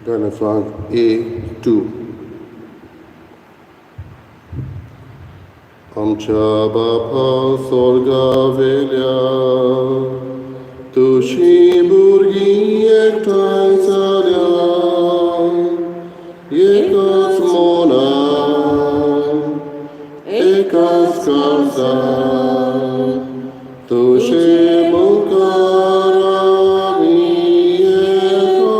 गाण्याचो ए 2. आमच्या बापा सोर्गावेल्या, तुजी भुरगीं एकठांय जाल्या, एकाच मनान, एकाच काळजान, तुजे मुखार आमी येता,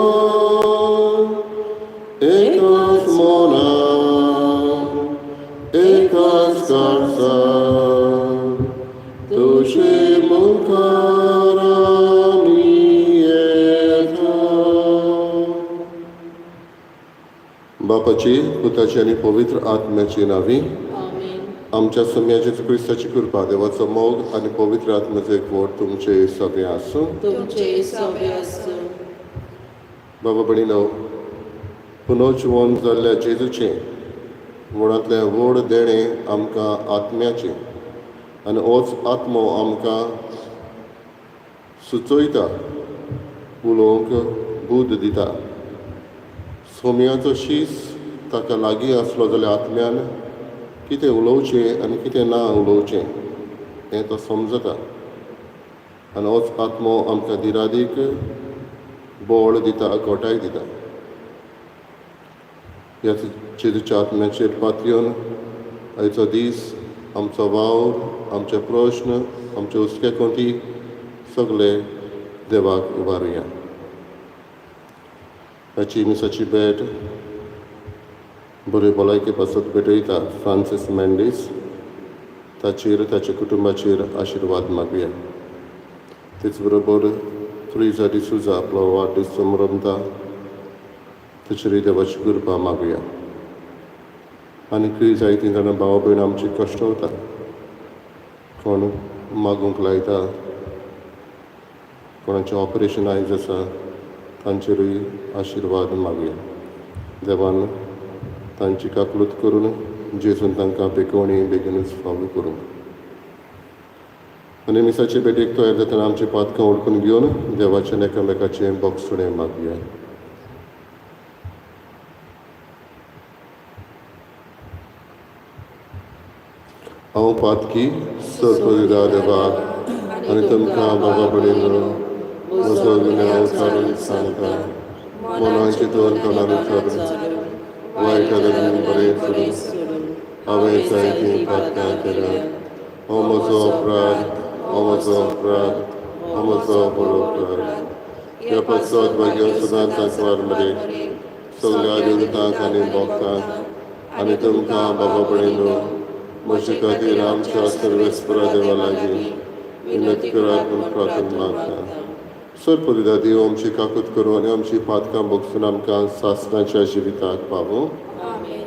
एकाच मनान, एकाच काळजान, तुजे मुखार आमी येता. बापाची, पुताची आनी पवित्र आत्म्याची नांवी. आमेन. आमच्या सोम्या जेजू क्रिस्ताची कृपा, देवाचो मोग आनी पवित्र आत्म्याचो एकवट तुमचे सगळे आसूं. तुमचे सगळे आसूं. बाबा भयणीनो, पुनर्जिवन जाल्ल्या जेजूचें व्हडांतलें व्हड देणें आमकां आत्म्याचें, आनी होच आत्मो आमकां सुचयता, उलोवंक बुद्द दिता. सोम्याचो शीस ताका लागीं आसलो जाल्यार आत्म्यान कितें उलोवचें आनी कितें ना उलोवचें हें तो समजता, आनी होच आत्मो आमकां दिरादीक बळ दिता, घटाय दिता. ह्या जेजूच्या आत्म्याचेर पातयेवन आयचो दीस, आमचो वावर, आमचे प्रश्न, आमचे हुस्के कोंती सगळे देवाक उबारुया. हाची मिसाची भेट बरे भलायके पासत भेटयता फ्रांसीस मेंडीस. ताचेर, ताच्या कुटुंबाचेर आशिर्वाद मागुया. तेच बरोबर त्रिजा डिसुजा आपलो वाडदीस संभ्रमता, ताचेरूय देवाची कृपा मागुया. आनीकय जायतीं जाणां भाव भयणां आमची कश्टवता, कोण मागूंक लायता, कोणाचें ऑपरेशन आयज आसा, तांचेरूय आशिर्वाद मागुया. देवान तांची काकलूत करून जेजून तांकां बेगोवणी बेगीनूच फावो करूं. आनी मिसाचे भेटेक तयार जातना आमची पातकां ओळखून घेवन देवाचें, एकामेकाचें बोगसुणें मागुया. हांव पातकी सर्पदिदा देवाक आनी तुमकां बाबा भयणीनो म्हजो गुन्यांव उचारून सांगता. मनान चिंतून, तोंडान उच्चारून, वायट गजालीन बरें सोडून हांवें जायतीं पातकां केल्यात. हो म्हजो अपराध, हो म्हजो अपराध, हो म्हजो व्हड अपराध. ह्या पासत भाग्य सदांच सांकवार मरे, सगळ्या देवतांक आनी भक्तांक, आनी तुमकां बाबा भयणीनो म्हजे खातीर आमच्या सर्वेस्परा देवा लागीं विनंती करात म्हूण प्रार्थना मागता. सरपरिदा देव आमची काकूत करूं आनी आमची पातकां भोगसून आमकां सासणाच्या जिविताक पावूं. आमेन.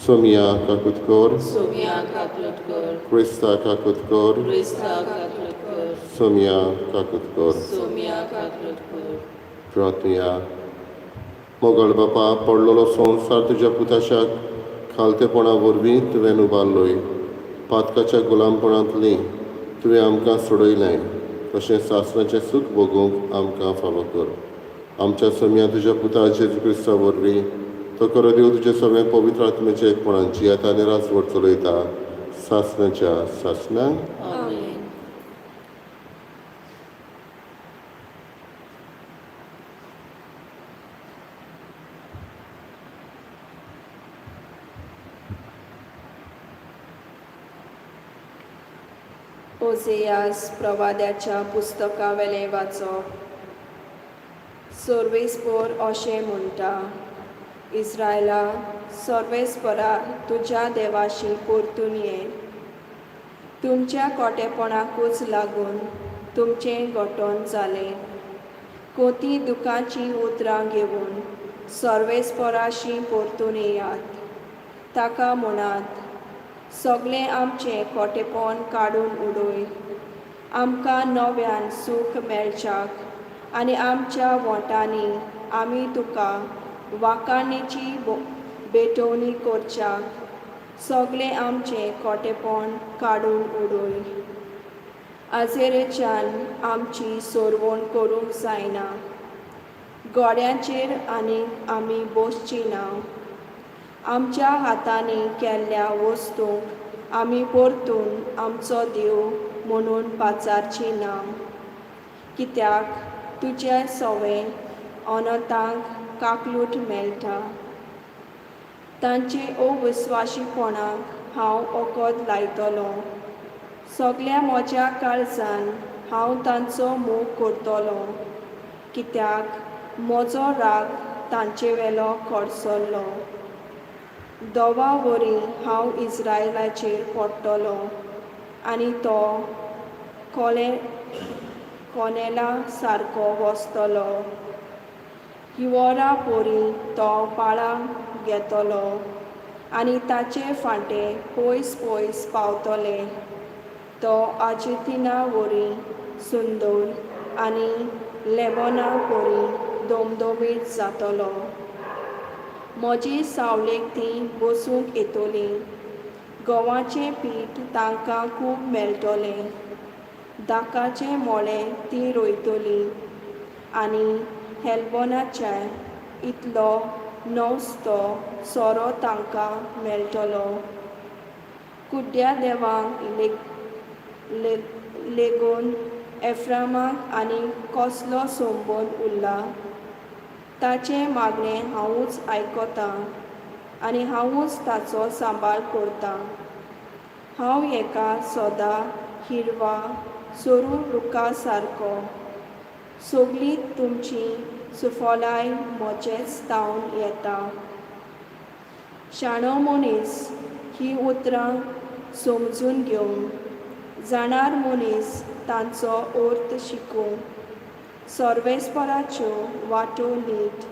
सोमिया काकूत कर. सोम्या काकलूत कर. क्रिस्ता काकूत कर. क्रिस्ता काकलूत कर. सोमिया काकूत कर. सोम्या काकलूत कर. प्रार्थया. मोगल बापा, पडलेलो संवसार तुज्या पुताच्या खालतेपणा वरवीं तुवें उबारलोय. पातकाच्या गुलामपणांतली तुवें आमकां सोडयलें, तशें सासणाचें सूख भोगूंक आमकां फावो कर. आमच्या सोम्या तुज्या पुता जेजू क्रिस्ता वरवीं. तो खरो देव, तुज्या सगळ्या पवित्र आत्म्याच्या एकपणांची आतां आनी राजवट चलयता सासणाच्या सासणाक. आमेन. ओझेयास प्रवाद्याच्या पुस्तकावेलें वाचप. सर्वेस्पोर अशें म्हणटा, इस्रायला, सर्वेस्परा तुज्या देवाशी परतून ये. तुमच्या खोटेपणाकूच लागून तुमचें घटन जालें. कोती दुखाचीं उतरां घेवन सर्वेस्पराशी परतून येयात. ताका म्हणात, सगळें आमचें खोटेपण काडून उडय. आमकां नव्यान सूख मेळच्याक आनी आमच्या वोंटांनी आमी तुका वाखाणेची भेटवणी करच्याक सगळें आमचें खोटेपण काडून उडय. आजेरेच्यान आमची सोरवण करूंक जायना. घोड्यांचेर आनीक आमी बसची ना. आमच्या हातांनी केल्ल्या वस्तूंक आमी परतून आमचो देव म्हणून पाचारची ना, कित्याक तुजे सवे अनंतांक काकलूट मेळटा. तांचे अविस्वाशीपणाक हांव वखद लायतलो. सगल्या म्हज्या काळजान हांव तांचो मोग करतलो, कित्याक म्हजो राग तांचे वेलो खडसरलो. दवा वरी हांव इस्रायलाचेर पडटलो आनी तो कोले कोनेला सारको वसतलो. हिवरा परी तो पाळां घेतलो आनी ताचे फांटे पयस पयस पावतले. तो आजेंतिना वरी सुंदर आनी लेबोना परी दमदमीत जातलो. म्हजी सावळेक तीं बसूंक येतलीं. गंवाचें पीठ तांकां खूब मेळटलें. दाकाचें मोळें तीं रोयतलीं आनी हेल्बोनाच्या इतलो नवस्तो सोरो तांकां मेळटलो. कुड्ड्या देवांक लेगून एफ्रामाक आनी कसलो संबंद उरला? ताचें मागणें हांवूच आयकतां आनी हांवूच ताचो सांबाळ करतां. हांव एका सदां हिरवा सोरू रुखा सारको. सगळीं तुमची सुफलाय म्हजेच तावन येता. शाणो मनीस हीं उतरां समजून घेवन, जाणार मनीस तांचो अर्थ शिकूं. सर्वेस्पराच्यो वाटो नीट,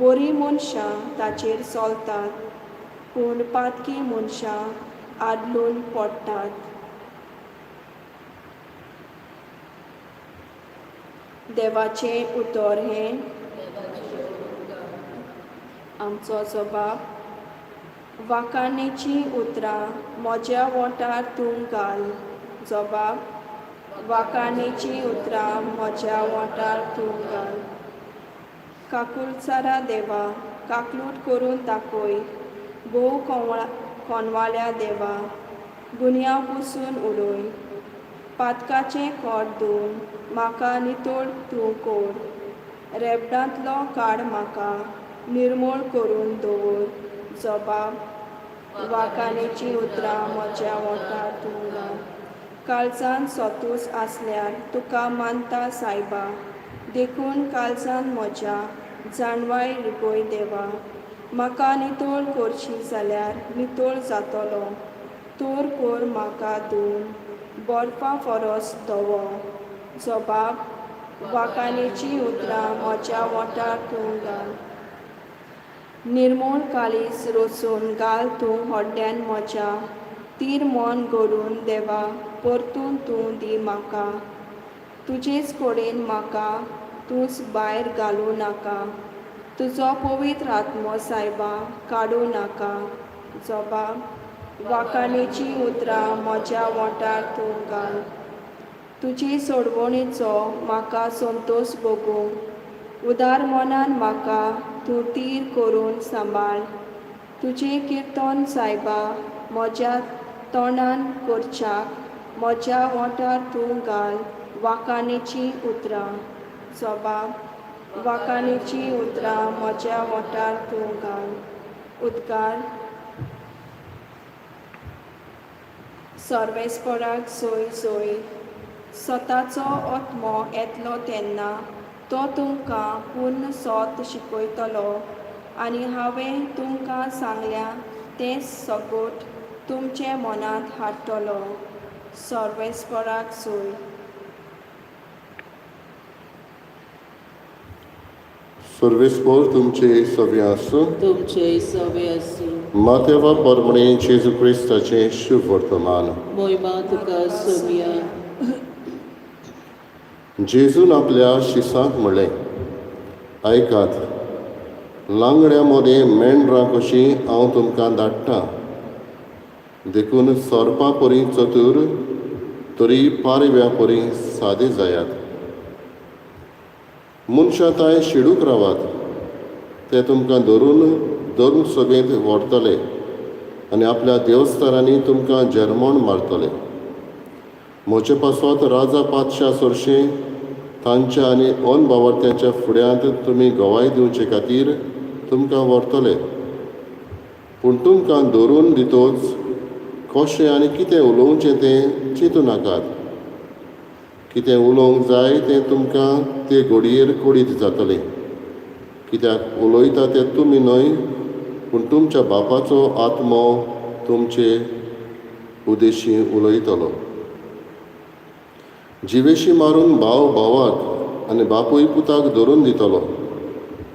बरीं मनशां ताचेर चलतात, पूण पातकी मनशां आदलून पडटात. देवाचें उतर हें आमचो जबाब. वाखाणेचीं उतरां म्हज्या वोंठार तूं घाल. जबाब. वाखाणेचीं उतरां म्हज्या वोंठार तूं घाल. काकुळचारा देवा, काकलूट करून दाखय. भोव कोनवाल्या देवा, गुन्यांव पुसून उडय. पातकाचें कोट धुवन म्हाका नितळ तूं कर. रेबडांतलो काड म्हाका, निर्मूळ करून दवर. जबाब. वाखाणेचीं उतरां म्हज्या वोंठार तूं घाल. काळजान सोतूच आसल्यार तुका मानता सायबा, देखून काळजान म्हज्या जाणवाय रिगय देवा. म्हाका नितळ करशी जाल्यार नितळ जातलो, तर कर म्हाका धुवन बर्फा परस धवो. जबाब. वाखाणेचीं उतरां म्हज्या वोंठार तूं घाल. निर्मूळ काळीज रचून घाल तूं हड्ड्यान म्हज्या. तीर मन घडून देवा परतून तूं दी म्हाका. तुजेच कडेन म्हाका तूंच भायर घालूं नाका. तुजो पवित्र आत्मो सायबा काडूं नाका. जबाब. वाखाणेचीं उतरां म्हज्या वोंठार तूं घाल. तुजे सोडवणेचो म्हाका संतोश भोगूं. उदार मनान म्हाका तूं तीर करून सांबाळ. तुजें किर्तन सायबा म्हज्या तोंडान करच्याक म्हज्या वोंठार तूं घाल वाखाणेचीं उतरां. जबाब. वाखाणेचीं उतरां म्हज्या वोंठार तूं घाल. उद्गार. सर्वेस्पराक सोय सोय. स्वताचो आत्मो येतलो तेन्ना तो तुमकां पूर्ण सोत शिकयतलो आनी हांवें तुमकां सांगल्या तें सगट तुमचे मनांत हाडटलो. सर्वेस्पराक सोय. सर्वेस्पर तुमचे सवे आसूं. तुमचे सवे आसूं. मातेवा परमणे जेजू क्रिस्ताचें शुभ वर्तमान. मोहिमा तुका सोमिया. जेजून आपल्या शिसांक म्हणलें, आयकात, लांगड्या मदें मेंढरां कशीं हांव तुमकां धाडटा. देखून सोरपा परी चतूर तरी पारव्या परी सादे जायात. मनशां तांय शिडूक रावात. ते तुमकां धरून धर्म सभेंत व्हरतले आनी आपल्या देवस्थानांनी तुमकां जेरमोण मारतले. म्हजे पासत राजा पातशा सरशीं तांच्या आनी अनभावार्थ्यांच्या फुड्यांत तुमी गवाय दिवचे खातीर तुमकां व्हरतले. पूण तुमकां धरून दितोच कशें आनी कितें उलोवचें तें चिंतू नाकात. कितें उलोवंक जाय तें तुमकां ते घडयेर कळीत जातलें. कित्याक उलयता तें तुमी न्हय, पूण तुमच्या बापाचो आत्मो तुमचे उदेशी उलयतलो. जिवेशी मारून भाव भावाक आनी बापूय पुताक धरून दितलो.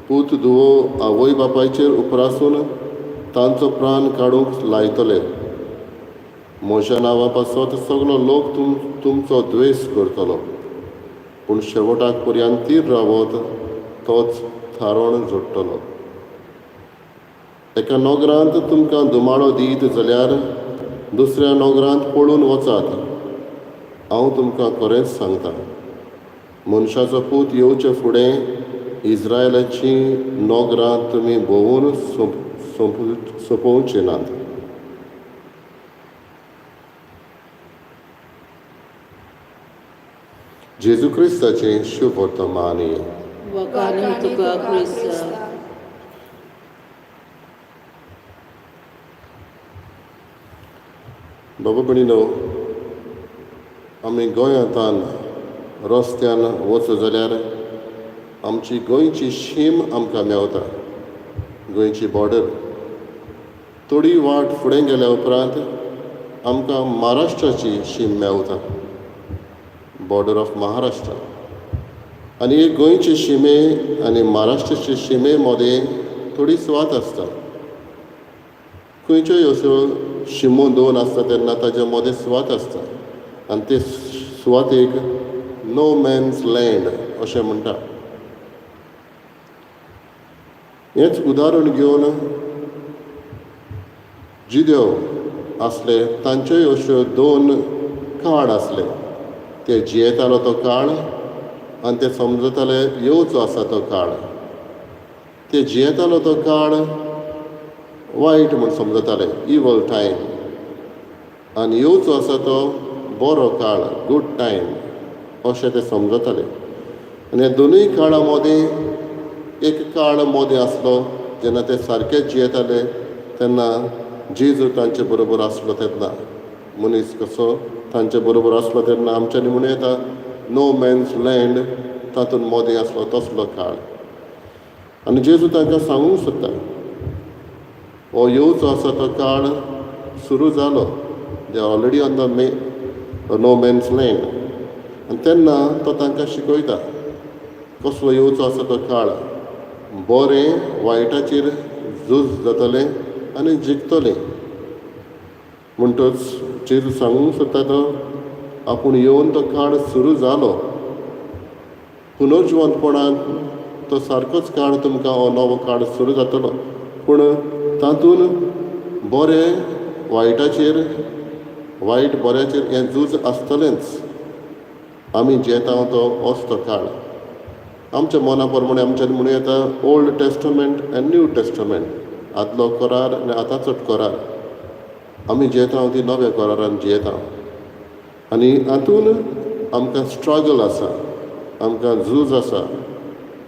पूत धुवो आवय बापायचेर उपरासून तांचो प्राण काडूंक लायतले. म्हज्या नांवा पासत सगलो लोक तुमचो द्वेश करतलो, पूण शेवटाक पर्यंत तीर रावत तोच थारण जोडटलो. एका नगरांत तुमकां धुमाळो दीत जाल्यार दुसऱ्या नगरांत पळून वचात. हांव तुमकां खरेंच सांगता, मनशाचो पूत येवचे फुडें इस्रायलाची नगरां तुमी भोंवून सोंपोवचे नात. जेजू क्रिस्ताचें शुभ वर्तमान. वखाणी तुका क्रिस्ता. बाबा भयणीनो, आमी गोंयांतान रस्त्यान वच जाल्यार आमची गोंयची शीम आमकां मेवता, गोंयची बॉर्डर. थोडी वाट फुडें गेल्या उपरांत आमकां महाराष्ट्राची शीम मेवता, बॉर्डर ऑफ महाराष्ट्र. आनी एक गोंयचे शिमे आनी महाराष्ट्राचे शिमे मदें थोडी सुवात आसता. खंयच्योय अश्यो शिमो दोन आसता तेन्ना ताच्या मदें सुवात आसता आनी ते सुवातेक नो मॅन्स लँड अशें म्हणटा. हेंच उदाहरण घेवन जिदेव आसले, तांच्योय अश्यो दोन काळ आसले. ते जियेतालो तो काळ आनी ते समजताले येवचो आसा तो काळ. ते जियेतालो तो काळ वायट म्हूण समजताले, इवल टायम, आनी येवचो आसा तो बरो काळ, गूड टायम अशें ते समजताले. आनी ह्या दोनूय काळां मदीं एक काळ मदीं आसलो जेन्ना ते सारके जियेताले, तेन्ना जेजू तांचे बरोबर आसलो. तेन्ना मनीस कसो तांचे बरोबर आसलो तेन्ना आमच्यांनी म्हणूं येता नो मॅन्स लँड तातूंत मदीं आसलो तसलो काळ. आनी जेजू तांकां सांगूंक सोदता, हो येवचो आसा तो काळ सुरू जालो, they are already on the may no man's land. आनी तेन्ना तो तांकां शिकयता कसलो येवचो आसा तो काळ, बरें वायटाचेर झूज जातलें आनी जिखतलें. म्हणटच जेजू सांगूंक सोदता तो आपूण येवन तो काळ सुरू जालो. पुनर्जिवंतपणान तो सारकोच काळ तुमकां हो नवो काळ सुरू जातलो, पूण तातूंत बरें वायटाचेर, वायट बऱ्याचेर हें झूज आसतलेंच. आमी जियेता तो होच तो काळ. आमच्या मना प्रमाणे आमच्यान म्हणूं येता old testament and new testament, आदलो करार आनी आतांचो करार. आमी जियेता ती नव्या करारान जियेता आनी हातूंत आमकां स्ट्रगल आसा, आमकां झूज आसा,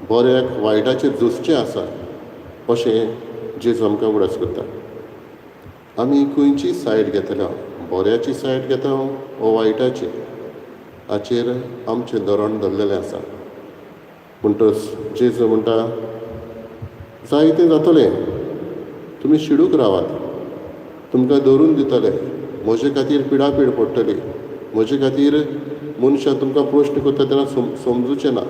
बऱ्याक वायटाचेर झुजचें आसा अशें जेजू आमकां उगडास करता. आमी खंयची सायड घेतल्या, बऱ्याची सायड घेता वो वायटाची, हाचेर आमचें धोरण धरलेलें आसा. म्हणटच जेजू म्हणटा जायतें जातलें, तुमी शिडूक रावात, तुमकां धरून दितले, म्हजे खातीर पिडापीड पडटली, म्हजे खातीर मनशां तुमकां प्रश्न करता तेन्ना समजुचें ना,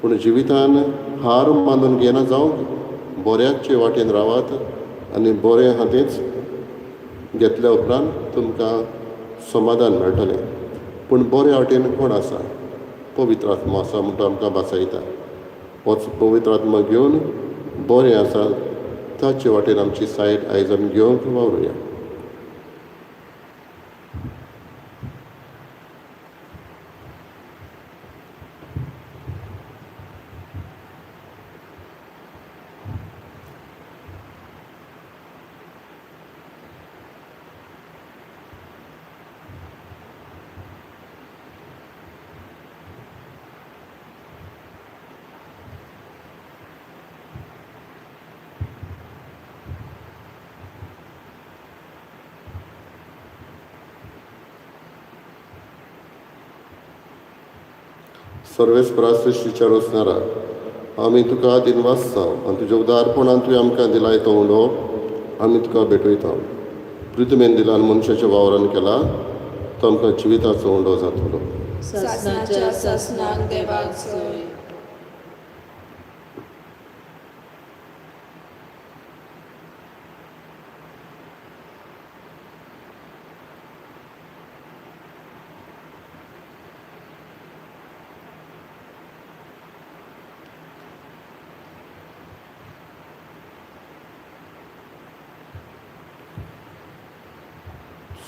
पूण जिवितान हार मानून घेना जावंक बऱ्याचे वाटेन रावात आनी बरें आहा तेंच घेतल्या उपरांत तुमकां समाधान मेळटलें. पूण बऱ्या वाटेन कोण आसा? पवित्र आत्मो आसा म्हूण तो आमकां भासायता. होच पवित्र आत्मो घेवन बरें आसा ताचे वाटेन आमची सायड आयज आमी घेवंक वावरुया. सर्वेस्परा सृश्टीच्या रोसणारा आमी तुका दिनवासता आनी तुज्या उदारपणान तुवें आमकां दिलाय तो उंडो आमी तुका भेटयता. पृथ्वीन दिला आनी मनशाच्या वावरान केला तो आमकां जिविताचो उंडो जातलो. सासणाच्या सासणाक देवाक जय.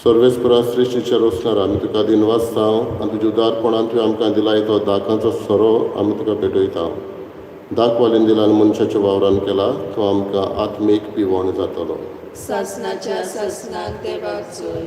सर्वेस्परा सृश्टीच्या रोसणार आमी तुका दिनवासता आनी तुज्या उदारपणान तुवें आमकां दिलाय तो दाकांचो सोरो आमी तुका भेटयता. दाखवालीन दिला आनी मनशाच्या वावरान केला तो आमकां आत्मीक पिवण जातलो. सासणाच्या सासणाक देवाक जय.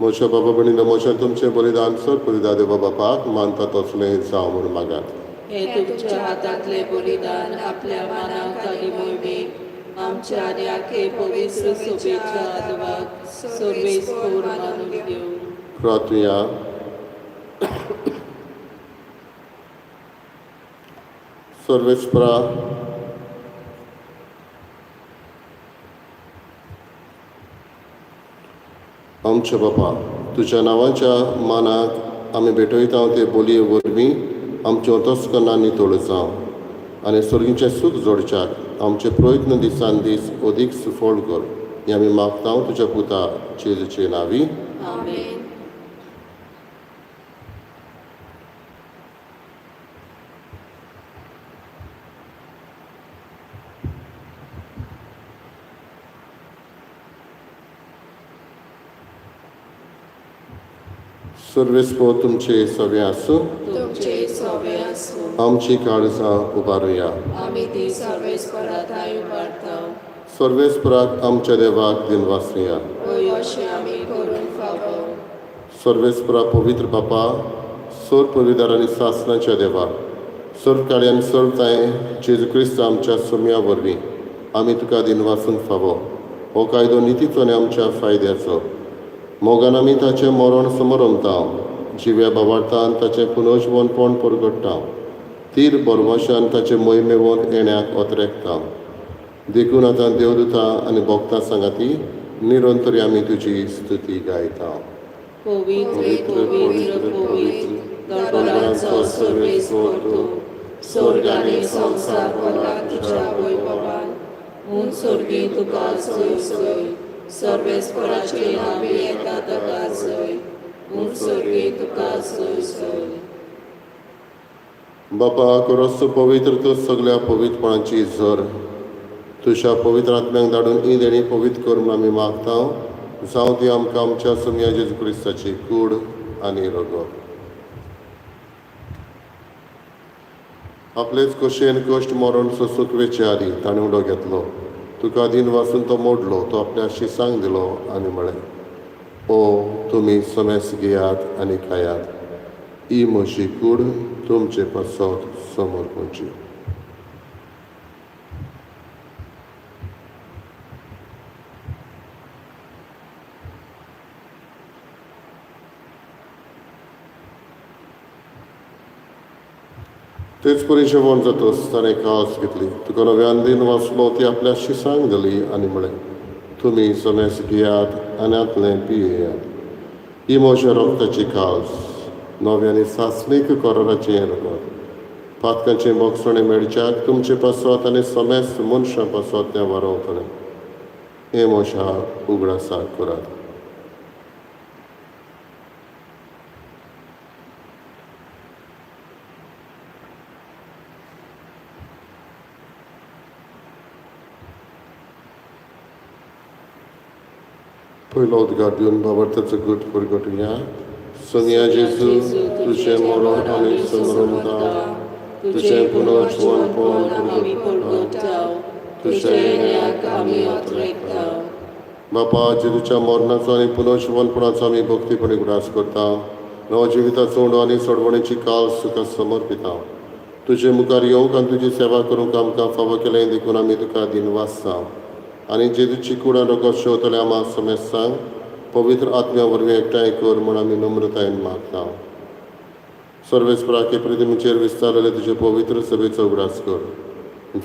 म्हज्या बाबा भयणीनो, म्हज्यान तुमचें बलिदान सर बलिदान देवा बापाक मानता तसलें जावं म्हूण मागात. हे तुमच्या हातांतले बलिदान आपल्या मानाक आनी मोहिमेक आमच्या आनी आखे पवित्र सभेच्या आदवाक सर्वेस्पोर मानून घेवं. प्रार्थुया. सर्वेस्परा आमच्या बापा, तुज्या नांवाच्या मानाक आमी भेटयता ते बोलये वरवीं आमच्यो अंतस्करणां नितळ जावं आनी सर्गीचें सूख जोडच्याक आमचे प्रयत्न दिसान दीस अदीक सुफळ कर. हें आमी मागता तुज्या पुता जेजूचे नांवी. आमेन. सर्वेस्पोर तुमचे सगळे आसूं. तुमचे सोबे आसूं. आमची काळजां उबारुया. आमी ती सर्वेस्परा थांय उबारता. सर्वेस्पराक आमच्या देवाक दिनवासुया. हय, अशें आमी करूंक फावो. सर्वेस्परा पवित्र बापा, सोर पविदार आनी सासणाच्या देवा, सर्व काळी आनी सर्व तांय जेजू क्रिस्त आमच्या सोम्या वरवीं आमी तुका दिनवासूंक फावो. हो कायदो नितीचो आनी आमच्या फायद्याचो. मोगान आमी ताचें मरण समरमता, जिव्या बाबार्थान ताचें पुनर्जिवनपण परगट्टा, तीर बरवशान ताचें मोहिमेवंत येण्याक अत्रेकता. देखून आतां देवदूता आनी भक्तां सांगाती निरंतर आमी तुजी स्तुती गायता. पवित्र पवित्र पवित्र दरबारांचो सर्वेस्पोर तूं, स्वर्ग आनी संवसार भरला तुज्या वैभवान. म्हूण स्वर्गी तुका जय जय. सर्वेस्पराचे नांवी येता ताका जय. म्हूण स्वर्गी तुका जय जय. बापा, करस पवित्र तूं सगळ्या पवित्रपणाची झर, तुज्या पवित्र आत्म्यांक धाडून ही देणी पवित्र कर म्हूण आमी मागता. जावं ती आमकां आमच्या सोमया जेजू क्रिस्ताची कूड आनी रगत. आपलेच कशेन कश्ट मरण सोसूंक वेचे आदीं ताणें उडो घेतलो, तुका दिन वासून तो मोडलो, तो आपल्या शिसांक दिलो आनी म्हळें, ओ तुमी समेस घेयात आनी खायात, ही म्हजी कूड तुमचे पासत समर्पणची. तेच परी जेवण जातच ताणें कास घेतली, तुका नव्यान दिन वाचलो, ती आपल्या शिसांक दिली आनी म्हळें, तुमी समेस घेयात आनी आतलें पियेयात, ही म्हज्या रक्ताची कास, नव्या आनी सासणीक कराराचें रगत, पातकांचें भोगसणें मेळच्याक तुमचे पासत आनी समेस्त मनशां पासत तें वारोवतलें. हें म्हज्या उगडासाक करात. पयलो उद्गार दिवन बाबा ताचो गुट परगटुया. सोनिया जेजू, तुजें मरण आमी समरमता, तुजें पुनर्जिवनपण आमी परगट्टा, तुज्या येण्याक आमी अत्रेकता. बापा, जेजूच्या मरणाचो आनी पुनर्जिवनपणाचो आमी भक्तीपणी उगडास करता. नवो जिविताचो उंडो आनी सोडवणेची काल तुका समर्पिता. तुजे मुखार येवंक आनी तुजी सेवा करूंक आमकां फावो केलें देखून आमी तुका दिनवास जावं. आनी जेजूची कूड आनी रगत शेवतले आमा समेस्तांक पवित्र आत्म्या वरवीं एकठांय कर म्हूण आमी नम्रतायेन मागता. सर्वेस्पराके प्रतिमेचेर विस्तारलेले तुजे पवित्र सभेचो उगडास कर.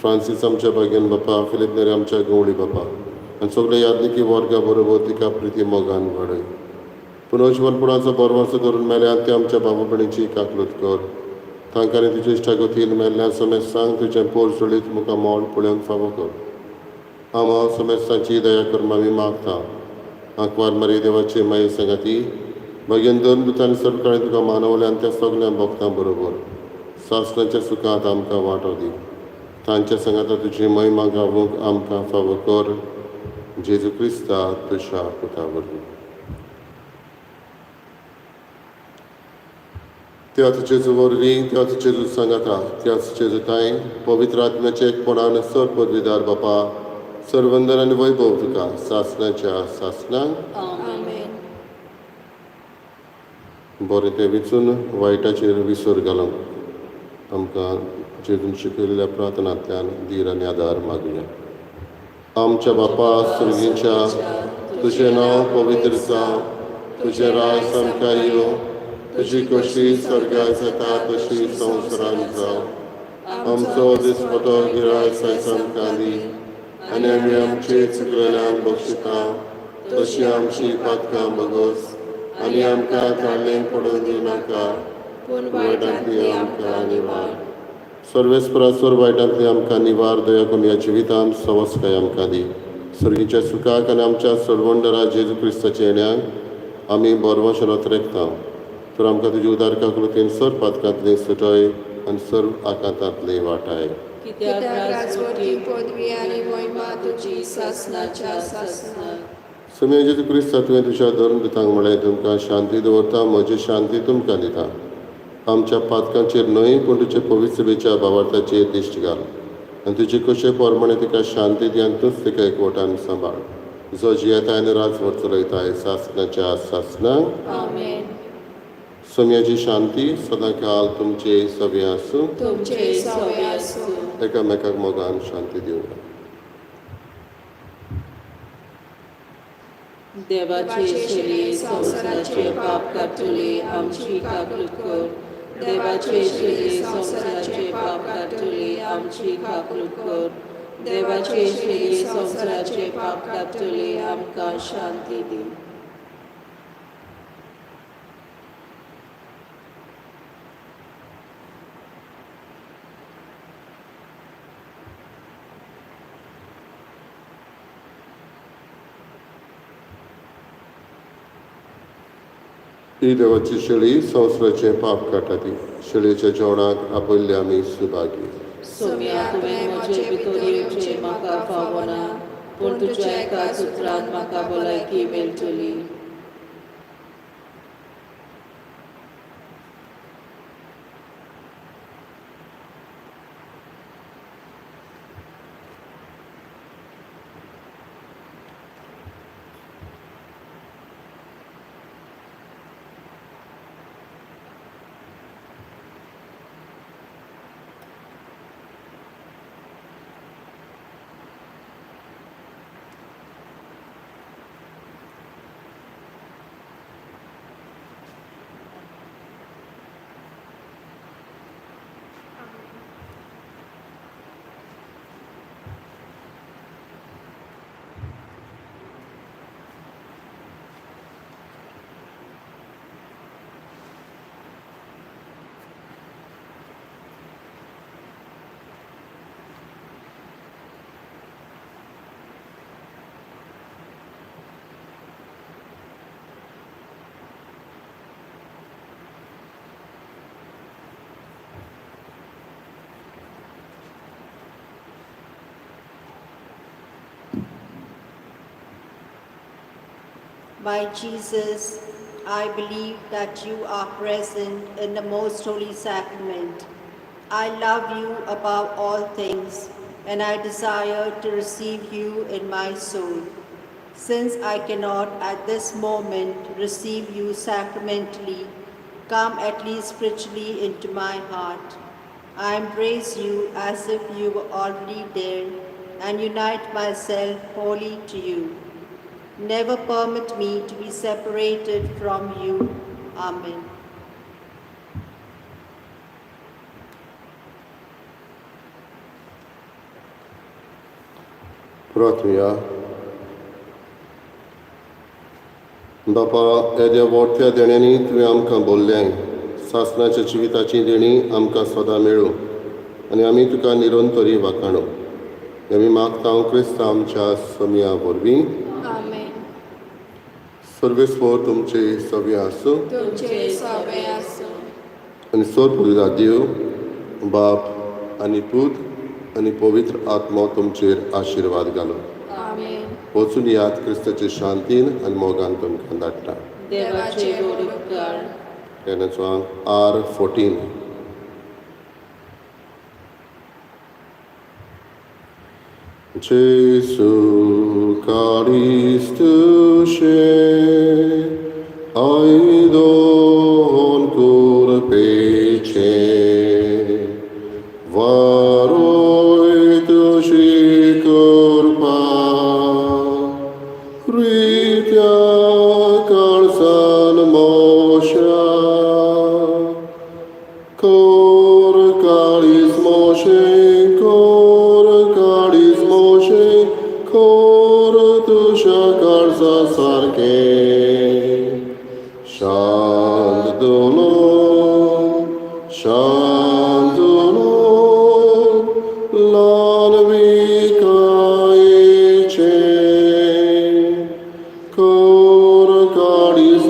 फ्रांसीस आमच्या भाग्यान बापा, फिलीप नेरी आमच्या गवळी बापा आनी सगळे यादनिकी वर्गा बरोबर तिका प्रिती मोगान वाडय. पुनर्जिवनपणाचो बरवासो धरून मेल्या ते आमच्या बाबा भयणीची काकलूत कर. तांकां तुजे इश्टागतीन मेल्ल्या समेस्तांक तुजें पोर चडीत मुखार मोल पळोवंक फावो कर. आमा समेस्तांची दया कर आमी मागता. आंकवार मारी देवाची माई सांगाती भगेन दोन दुतांनी सरकारान तुका मानवल्या आनी त्या सगल्या भक्तां बरोबर सासणाच्या सुखांत आमकां वांटो दी. तांच्या सांगाता तुजी महिमा गावूंक आमकां फावो कर. जेजू क्रिस्ता तुज्या पुता वरवीं. त्याच जेजू वरवीं, त्याच जेजू सांगाता, त्याच जेजू तांय पवित्र आत्म्याचे एकपणान सर पदवीदार बापा, सर्वंदन आनी वैभव तुका सासणाच्या सासणाक. आमेन. बरें तें विचून वायटाचेर विसर घालूंक आमकां जेजून शिकयल्ल्या प्रार्थनांतल्यान धीर आनी आदार मागुया. आमच्या बापा सर्गीच्या, तुजें नांव पवित्र जावं, तुजें राज आमकां येवं, तुजी कशी स्वर्गार जाता तशी संवसारांत जावं. आमचो दिसपटो गिराय आयज आमकां दी आनी आमी आमचे चुकलेल्यांक बक्षिता तशी आमची पातकां बगोस आनी आमकां ताळणेक पडून दिवनाका, पूण वायटांतली आमकां निवार. सर्वेस्परा स्वर वायटांतली आमकां निवार. दया करून ह्या जिवितांत सवस्काय आमकां दी. सर्गीच्या सुखाक आनी आमच्या सरवंडरा जेजू क्रिस्ताच्या येण्याक आमी बरवशनात रेखता. तर आमकां तुजी उदार काकलुतीन सर पातकांतली सुटय आनी सर्व आकांतांतली वाटाय. कित्याक कित्याक राजवटी राजवटी पदवी आनी महिमा तुजी सासणाच्या सासणाक. समेय जेजू क्रिस्ता, तुवें तुज्या धर्मदूतांक म्हळें, तुमकां शांती दवरता, म्हजी शांती तुमकां दिता. आमच्या पातकांचेर न्हय पूण तुजे पवित्र सभेच्या भावार्थाचेर दिश्ट घाल आनी तुजे कशे प्रमाणे तिका शांती दी आनी तूंच तिका एकवटान सांबाळ, जो जियेता आनी राजवट चलयताय सासणाच्या सासणाक. आमेन. सोम्याची शांती सदांकाल तुमचे सगळे आसूं. तुमचे सवे आसूं. एकामेकाक मोगान शांती दिवया. देवाचे शरीर संवसाराचे पाप काडटले आमची काकूत कर. देवाचे शरीर संवसाराचे पाप काडटले आमची काकूत कर. देवाचे शरीर संवसाराचे पाप काडटले आमकां शांती दी. ही देवाची शेळी संवसाराचें पाप काडटा ती शेळयेच्या जेवणाक आपयल्ले आमी सुभागी. सोम्या, तुवें म्हजे भितर येवचें म्हाका फावना, पूण तुज्या एका सुत्रान म्हाका भलायकी मेळटली. My Jesus, I believe that you are present in the most holy sacrament. I love you above all things, and I desire to receive you in my soul. Since I cannot at this moment receive you sacramentally, Come at least spiritually into my heart. I embrace you as if you were already there and unite myself wholly to you. Never permit me to be separated from you. Amen. प्रार्थुया. बापा, येद्या व्हडत्या देण्यांनी तुवें आमकां बोल्लें. सासणाच्या जिविताची देणी आमकां सदां मेळूं आनी आमी तुका निरंतरी वाखाणू. आमी मागता क्रिस्त आमच्या सोमया वरवीं. आमेन. सर्वेस्पर तुमचे सगळे आसूं. तुमचे सवे आसूं. आनी सोर देव बाप आनी पूत आनी पवित्र आत्मो तुमचेर आशिर्वाद घालो. आमेन. वचून याद, क्रिस्ताचे शांतीन आनी मोगान तुमकां धाडटा. देवाचे व्हड उपकार. तेन्नाचो R 14. Jesu Christus aidon curpece varoy tushi curpa Ritya kalsan mosha Cor calis Moshe, cor calis Moshe, cor tusha kalsa sarke. Shandulo, Shandulo, lanvikaiche. Cor calis